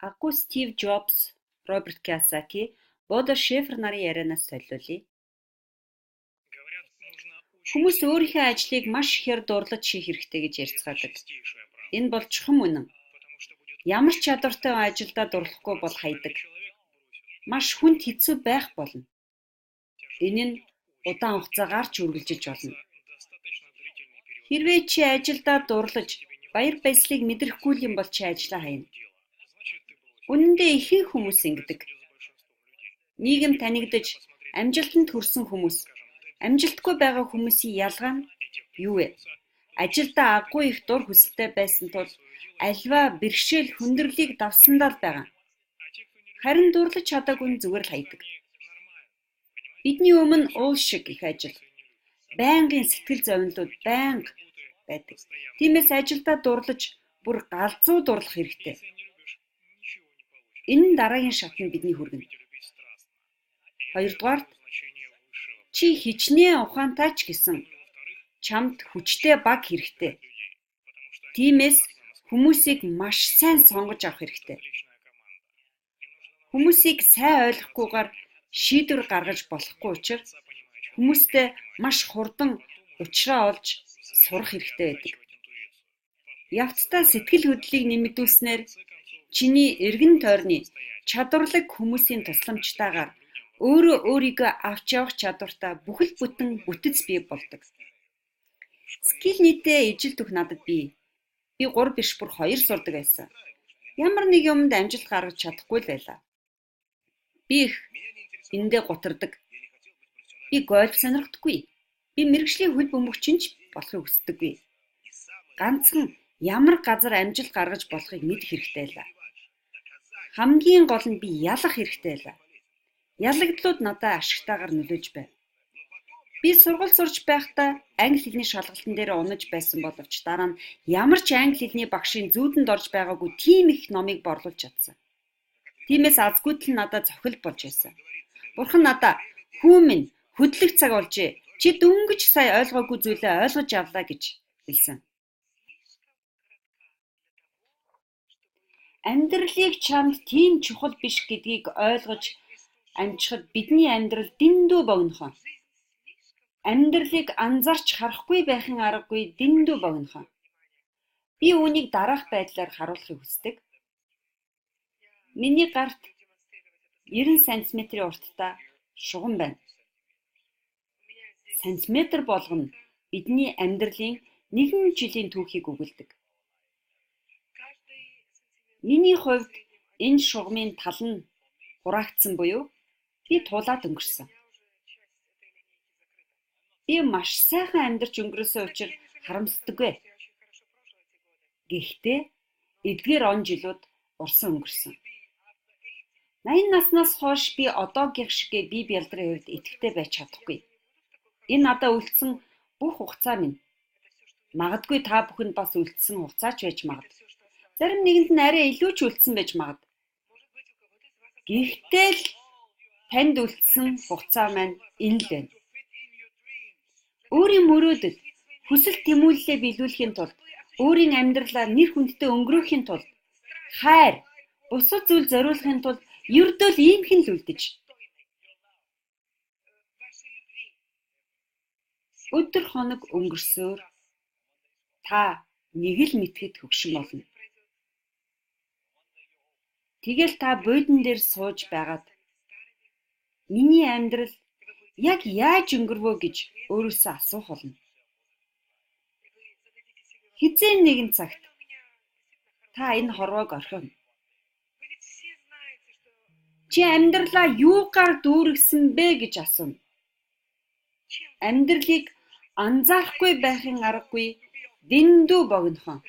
Аггүй Стив Джобс, Роберт Кийосаки, Бодо Шефер нарын ярианаас солиулъя. Хүмүүс өөрийнхөө ажлыг маш ихээр дурлаж хийх хэрэгтэй гэж ярьцгаадаг. Энэ бол чухам үнэн. Ямар ч чадвартай хүн ажилдаа дурлахгүй бол хаядаг. Маш хүнд хэцүү байх болно. Энэ нь удаан хугацаагаар ч үргэлжилж болно. Хэрвээ чи ажилдаа дурлаж, баяр баясгалыг мэдрэхгүй л юм бол чи ажлаа хаяна. Үнэн дээр ихэнх хүмүүс ингэдэг. Нийгэмд танигдаж, амжилтанд хүрсэн хүмүүс, амжилтгүй байгаа хүмүүсийн ялгаа нь юу вэ? Ажилдаа агуу их дур хүсэлтэй байсан тул аливаа бэрхшээл хүндрэлийг давсандаа л байгаа. Харин дурлаж чадаагүй нь зүгээр л хаядаг. Бидний өмнө уул шиг их ажил, байнгын сэтгэл зовнилууд байнга байдаг. Тиймээс ажилдаа дурлаж, бүр галзуу дурлах хэрэгтэй. Энэ нь дараагийн шат нь бидний хүргэнэ. Хоёрдугаарт, чи хичнээн ухаантай ч гэсэн чамд хүчтэй баг хэрэгтэй. Тиймээс хүмүүсийг маш сайн сонгож авах хэрэгтэй. Хүмүүсийг сайн ойлгохгүйгээр шийдвэр гаргаж болохгүй учраас хүмүүстэй маш хурдан учраа олж сурах хэрэгтэй байдаг. Явцдаа сэтгэл хөдлөлийг нэмэгдүүлснээр чиний эргэн тойрны чадварлаг хүмүүсийн тусламжтайгаар өөрөө өөрийгөө авч явах чадвартай бүхэл бүтэн бүтэц бий болдог. Скил нийтдээ ижил түүх надад бий. Би 3 биш бүр 2 сурдаг байсан. Ямар нэг юмд амжилт гаргаж чадахгүй л байлаа. Би их эндээ гутардаг. Би гольф сонирхдаггүй. Би мэргэжлийн хөл бөмбөгчин ч болохыг хүсдэггүй. Ганцхан ямар газар амжилт гаргаж болохыг мэдэх хэрэгтэй байлаа. Хамгийн гол нь би ялах хэрэгтэй байлаа. Ялагдлууд надад ашигтайгаар нөлөөлж байв. Би сургууль сурч байхдаа англи хэлний шалгалтын дээр унаж байсан боловч дараа нь ямар ч англи хэлний багшийн зүүдэнд орж байгаагүй тийм их номыг борлуулж чадсан. Тиймээс азгүйдэл нь надад зохил болж байсан. Бурхан надад "Хүү минь, хөдлөх цаг болжээ. Чи дөнгөж сая ойлгоогүй зүйлээ ойлгож авлаа" гэж хэлсэн. Амьдралыг чамд тийм чухал биш гэдгийг ойлгож амжихад бидний амьдрал дэндүү богинохон. Амьдралыг анзаарч харахгүй байхын аргагүй дэндүү богинохон. Би үүнийг дараах байдлаар харуулахыг хүсдэг. Миний гарт 90 сантиметрийн урттай шугам байна. Сантиметр болгоно бидний амьдралын нэгэн жилийн түүхийг өгүүлдэг. Миний хувьд энэ шугамын тал нь хураагдсан буюу би туулаад өнгөрсөн. Би маш сайхан амьдарч өнгөрөөсөн учраас харамсдаггүй. Гэхдээ эдгээр он жилүүд урсан өнгөрсөн. 80 наснаас хойш би одоогийнх шигээ бие бялдрын хувьд идэвхтэй байж чадахгүй. Энэ надад үлдсэн бүх хугацаа минь. Магадгүй та бүхэнд бас үлдсэн хугацаа ч байж магад. Зарим нэгэнд нь арай илүү ч үлдсэн байж магад. Гэхдээ л танд үлдсэн хугацаа маань энэ л байна. Өөрийн мөрөөдөл, хүсэл тэмүүллээ биелүүлэхийн тулд, өөрийн амьдралаа нэр хүндтэй өнгөрөөхийн тулд, хайр, бусад зүйл зориулахын тулд ердөө л иймхэн л үлдэж. Өдөр хоног өнгөрсөөр та нэг л мэдэхэд хөгшин болно. Тэгэл та буудан дээр сууж байгаад миний амьдрал яг яаж өнгөрвөө гэж өөрөөсөө асуух болно. Хэзээ нэгэн цагт та энэ хорвоог орхино. Чи амьдралаа юугаар дүүргэсэн бэ гэж асууна. Амьдралыг анзаарахгүй байхын аргагүй дэндүү богинохон.